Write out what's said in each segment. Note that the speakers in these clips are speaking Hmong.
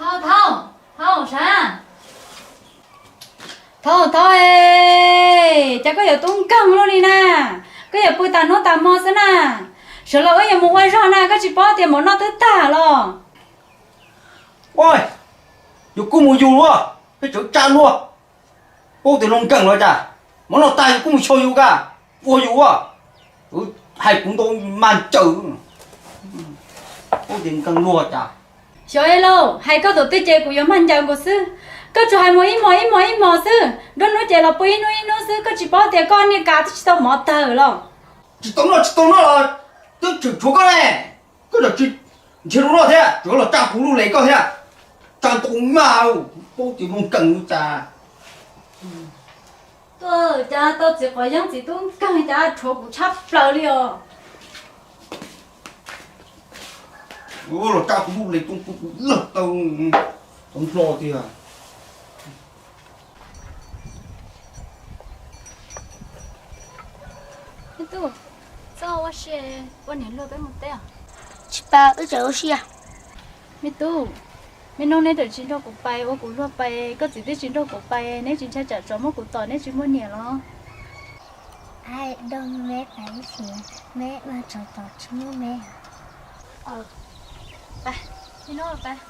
Thov, thov, thov sav. Thov, thov, es cas koj yuav tub nkeeg luaj li na? Koj yuav pw tas hnub tas hmo xwb na. Sawv los wb yuav mus ua zog na, koj tsis paub tias mov noj twb tag los? Ua, yus kuj mus yus luaj, peb tseem tsa luaj. Paub tias luag nkeeg los cas, mov noj tag yus kuj mus xyuas yus ka, ua yus ua. Hais kuv ntau mas ncaws, paub tias nkeeg luag cas. Xyov es lauj, hais koj tus twj ces kuv yuav mag ncaws nkaus xwb. Koj tsuas hais mus ib hmos ib hmos ib hmos xwb, nruab hnub ces los pw ib hnub ib hnub xwb, koj tsis paub tias koj niag kav twb tsis tau mov tawg los? Tsis tau noj tsis tau noj los twb tseem tshuav koj ne. Koj tsis nrhiav lub noj thiab, tseem los tsa kuv lub les koj thiab. Tsa ntau mas, paub tias luag nkeeg cas. Tuaj, cas tau txiv quav yeeb txiv tub nkeeg cas rhuav kuv tshaj plaws li os. Los tsa kuv lub les tub kuv lawg tau, tau nplo tiag. Me tub, txhob ua si, ua niam luag peb mus teb os. Tsis pab, wb tseem ua si. Me tub, me hnub neb tseem tsis nrog kuv pais ua kuv luag pais, koj txiv twb tsis nrog kuv pais, neb tsis ntshai tsam tsov muab kuv tom neb tsis muaj niam los? Ai, nrog me pais ib sim, me ua tsov tom tsis muaj me. Pais, me hnub pais.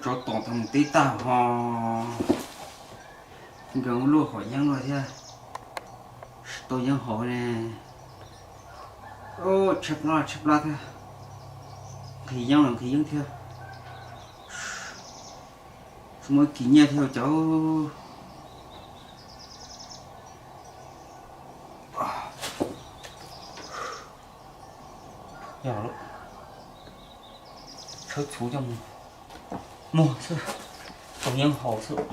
Tsov tom tau mus teb tag ho, nkees ua luaj hom yeeb luaj thiab, tau yeeb hauv ne. Tshaib plab tshaib plab thiab, nqhis yeeb los nqhis yeeb thiab. Tsis muaj kis nyiaj thiab cov. Yog lawm, tshawb txhuv coj mus muag xwb, tau yeeb haus xwb.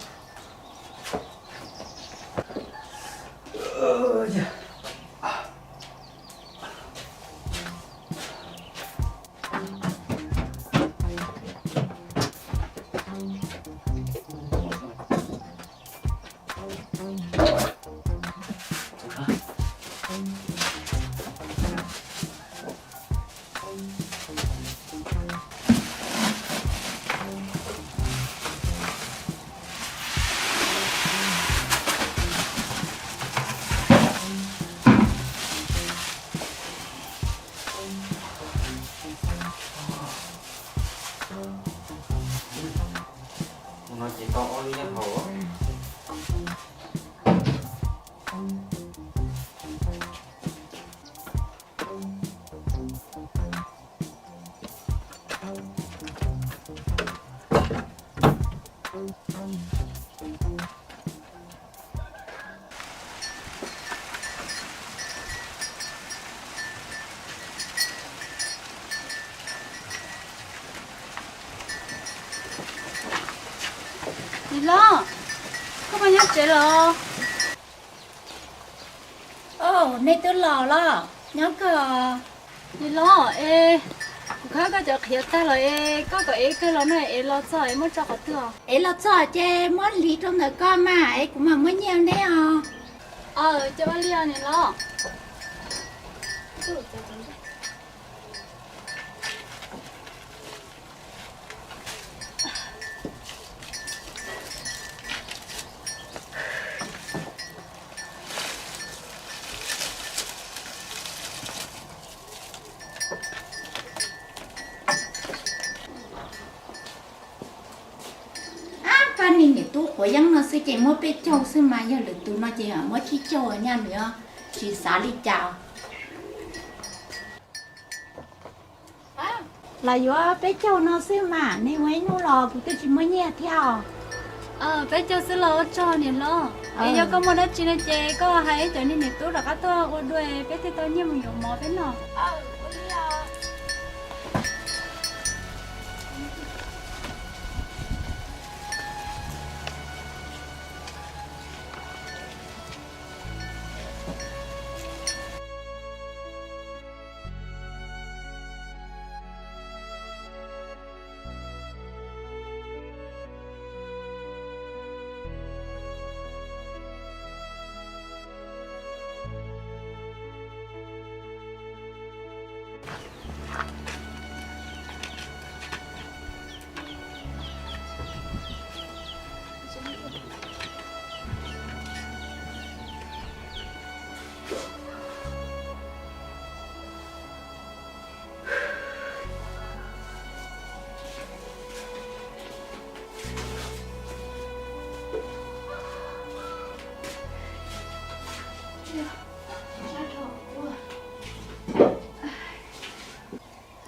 Tus no ces tau ob lub yeeb haus. Nim Lob, koj puas nyob tsev los? Au, nej twb los los, nyob kawg. Nim Lob, es kuv khawb koj cov qhiav tag los es koj kom ev kawg los no, ev los txog es muab tso qhov twg os? Ev los txog ces muab hliv rau ntawm koj mas es kuv mam muab nyiaj neb os. Aw, ces ua li os Nim Lob. Ab, pab niag niam tub quav yeeb no xwb ces muab peb caug xwb mas, yog lwm tus no ces muab tsib caug nyaj nws os. Tsis xav li cas. Los yuav peb caug no xwb mas, neb ua ib hnub los kuv twb tsis muaj nyiaj thiab os. Peb caug xwb los ua tsaug niam hlob. Es yog koj muaj dab tsi no ces koj hais cov niag niam tub rov qab tuaj ua dua, peb thiaj tau nyiaj mus yuav mov peb noj.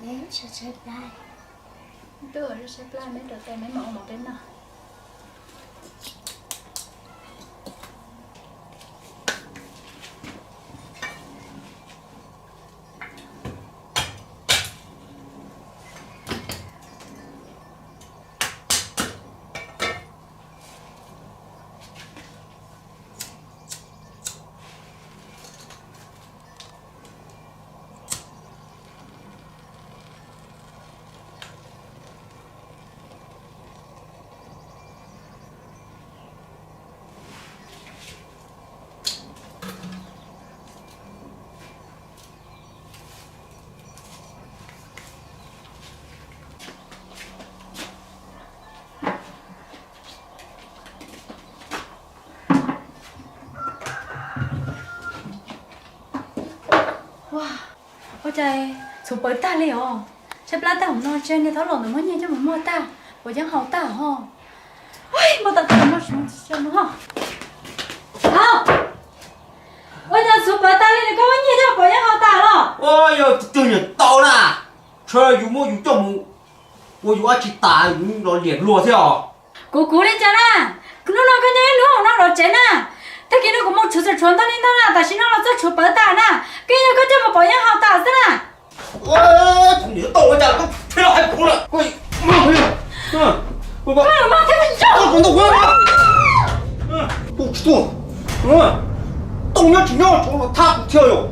Neb saib plab, neb rau tes neb mam ua mov peb noj. Ua cas txhuv pawv tag li os? Tshaib plab tag hauv no, tsam niag thaub laus ntawd muab nyiaj coj mus muag tag, puas yeeb haus tag ho. Muab tau tag no, ua cas txhuv pawv tag li, nws koj muab nyiaj coj puas yeeb haus tag los? Yog tus twg niam tau na, tsam yus muab yus coj mus ua yus dab tsi tas yus los liam luag thiab os. Kuv kuv li cas na? Hnub no koj nyob ib hnub no los tsev na. Tag kis no kuv mus tshuav txhua tshuav ntau li ntau na, tam sim no los txog tshuav pawv tas na. Koj yog koj coj mus puas yeeb haus tas xwb na. Tus niam tau ua cas koj thiaj los hais kuv lawm. Koj los mas thiab, koj ntau kuv, koj tsis tuaj, tau nyob tsis nyob tsuas los thab kuv thiab yom.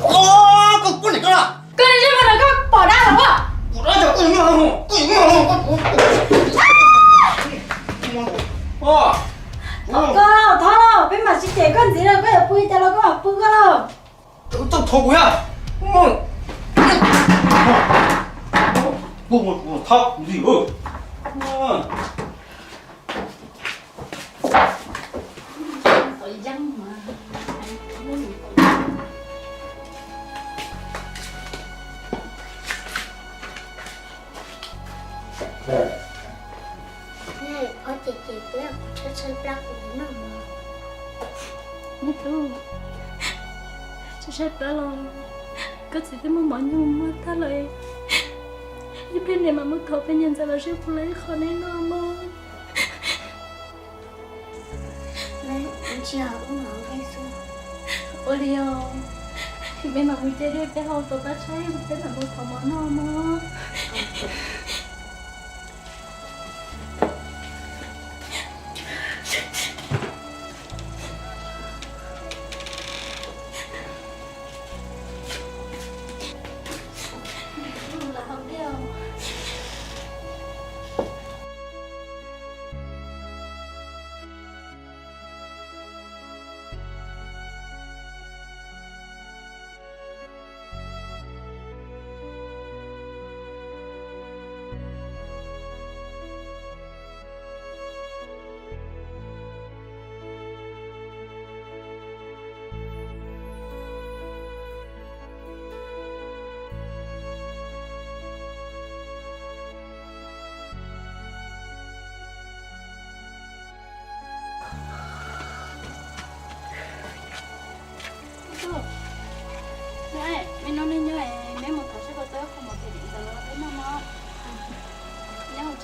Koj, koj niam koj na. Koj niam koj pom dab los? Pom dab ces koj yuav muaj, koj yuav muaj, koj, koj, thov los peb mam sib cem koj ntxiv los, koj yuav pw cas los koj mam pw koj los. Txhob thov kuv yom. Thab kuv ntxiv. Ob ces ces peb kuv tshaib tshaib plab kuv noj mov. Neb tub, tshaib tshaib plab los koj txiv twb muab mov nyuj muag tag lawm. Ib pliag niam mam mus thov peb niam ntxawm los seb puas tau ib qho neb noj mog. Ua li os, peb mam mus cia dej peb haus tau pab tshaib peb mam mus thov mov noj mog.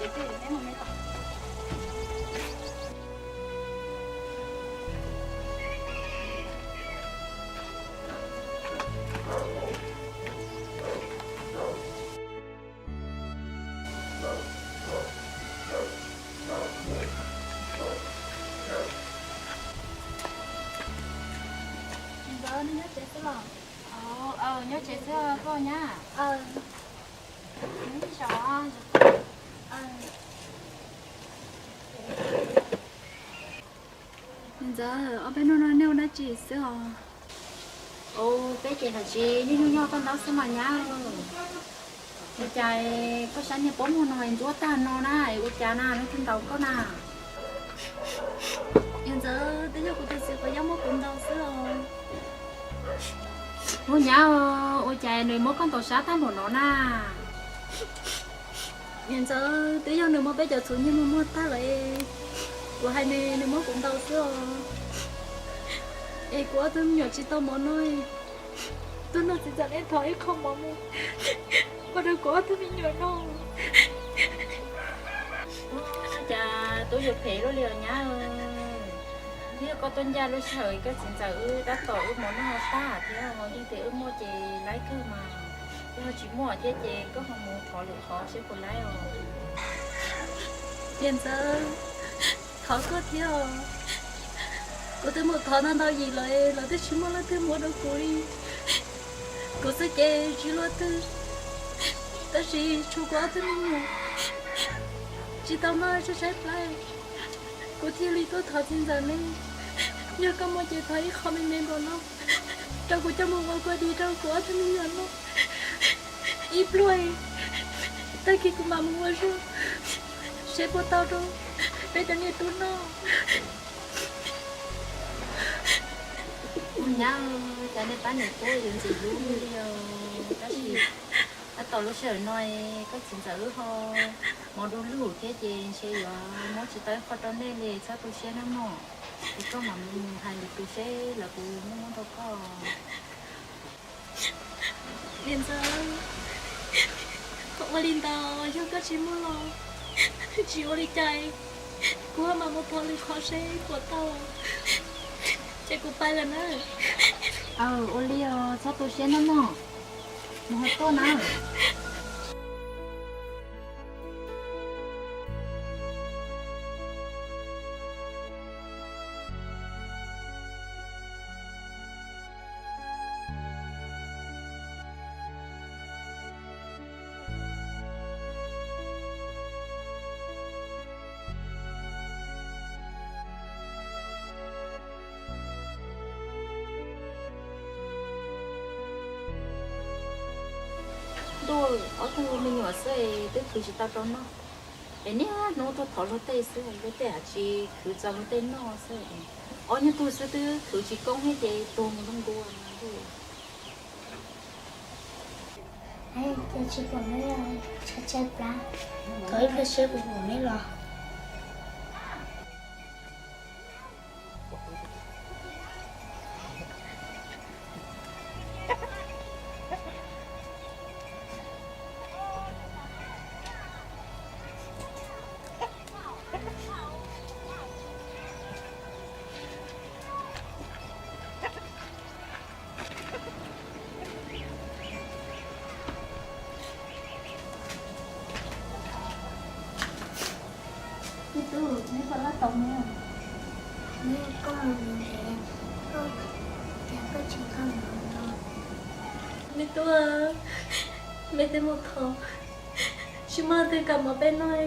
Ntxawm, neb nyob tsev xwb los? Nyob tsev xwb koj nyab. Ntxawm, ob peb hnub no nej ua dab tsi xwb os? Peb ces haj tsis niaj hnub nyob koj ntaub xwb mas nyab. Ua cas koj sab niag pob muag no ntsuab tag no na, ua cas na, hnub twg ntaus koj na? Yog Ntxawm, twb yog kuv tus txiv quav yab muab kuv ntaus xwb os. Ua nyab, ua cas nws muab koj ntaus sab tag npaum no na? Niam ntxawm, twb yog nws muab peb cov txhuv nyiaj muag muag tag lawm, kuv hais nws, nws muab kuv ntaus xwb os. Es kuv ob tug me nyuam tsis tau mov noj, tuaj nrog txiv ntxawm neb thov ib qho mov mus ua rau kuv ob tug me nyuam noj. Cas tub yuav phem luaj li os nyab. Twb yog koj tuaj ncaj lub sij hawm koj txiv ntxawm wb tab tom wb mov noj tag thiab, yeej tias wb muaj ces laib kawg mas. Yog tsis muaj thiab ces koj ho mus thov lwm qhov seb puas laib os. Niam ntxawm, thov koj thiab os. Kuv twb mus thov ntau ntau yim lawm, lawv twb tsis muaj leej twg muab rau kuv li. Kuv xwb ces tsis luaj twg, tab sis tshuav kuv ob tug me nyuam tsis tau noj tshaib tshaib plab, kuv thiaj li tuaj thov txiv ntxawm ne. Yog koj muaj ces thov ib qho me me npaum no rau kuv coj mus ua kua dis rau kuv ob tug me nyuam noj ib pluaj, tag kis kuv mam mus ua zog seb puas tau rau peb cov niam tub noj. Nyab, cas nej pab niam tub yuav ntxim hlub li os. Tab sis tab tom lub sij hawm no koj txiv ntxawm wb ho mov du lug thiab ces ntshe yuav muab tsis tau ib qho rau nej li, txhob tu siab nawb mog. Es koj mam mus hais lwm tus seb lawv puas muab muab rau koj. Niam ntxawm, qhov ua li ntawd yog koj tsis muaj los tsis ua li cas, kuv ho mam mus thov lwm qhov seb puas tau, ces kuv pais lawm na. Aw, ua li os, txhob tu siab nawb mog, mus ho tuaj na. Ntuj, ob tug me nyuam xwb twb khwv tsis tau rau noj, es niaj hnub tuaj thov luag tej xwb, luag tej haj tsis khwv txog luag tej noj xwb. Ob nyuag tug xwb twb khwv tsis koob thiab ces tuag mus zoo nkaus. Ces tsis pom neb, tshaib tshaib plab, thov ib pliag seb puas pom neb los. Me tub, neb puas laj tau me? Neb, koj mus ntev, koj tias koj tsis nqa mov los. Me tub, me twb mus thov, tsis muaj leej twg kam mov peb noj.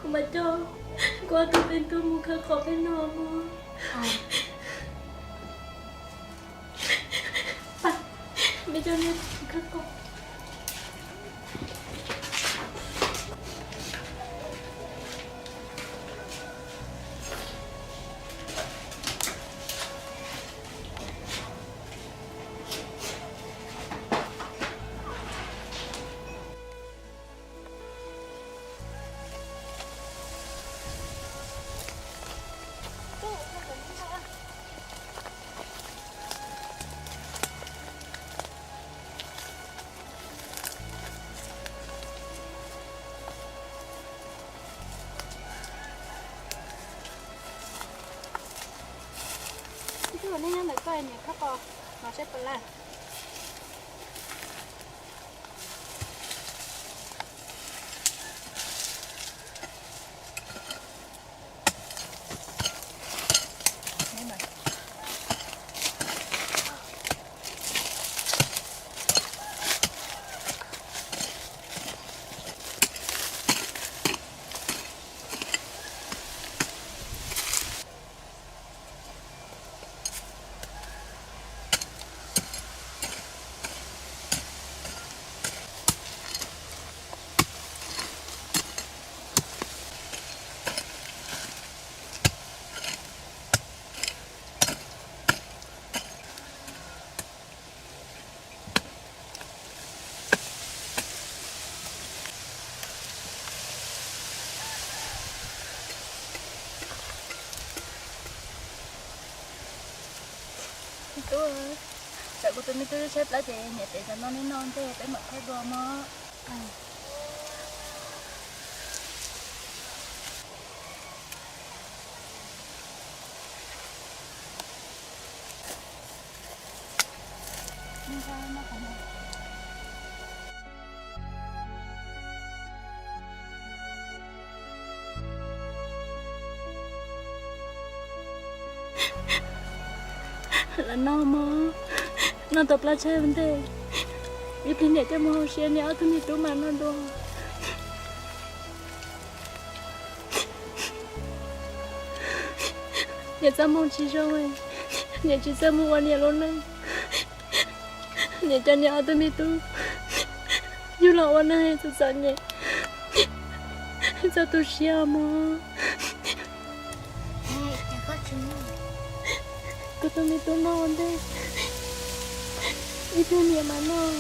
Kuv mam coj kuv ob tug me tub mus khawb qhov peb noj mog. Me coj neb mus khawb qhov. Niam khawb qos no seb puas laj. Me tub, tsam kuv tus me tub tshaib plab ces niam pem cov no nej noj ntej peb mam khawb dua mog. Los noj mog, noj tau plab tshaib ua ntej, ib pliag niam coj mus hauv siab niam ob tug me tub mam noj dua. Niam txoj hmoo tsis zoo, niam tsis txawj mus ua niam lub neej. Niam coj niam ob tug me tub yug los ua neej txom txom nyem, txhob tu siab mog. Kuv tus me tub noj ua ntej, ib pliag niam mam noj.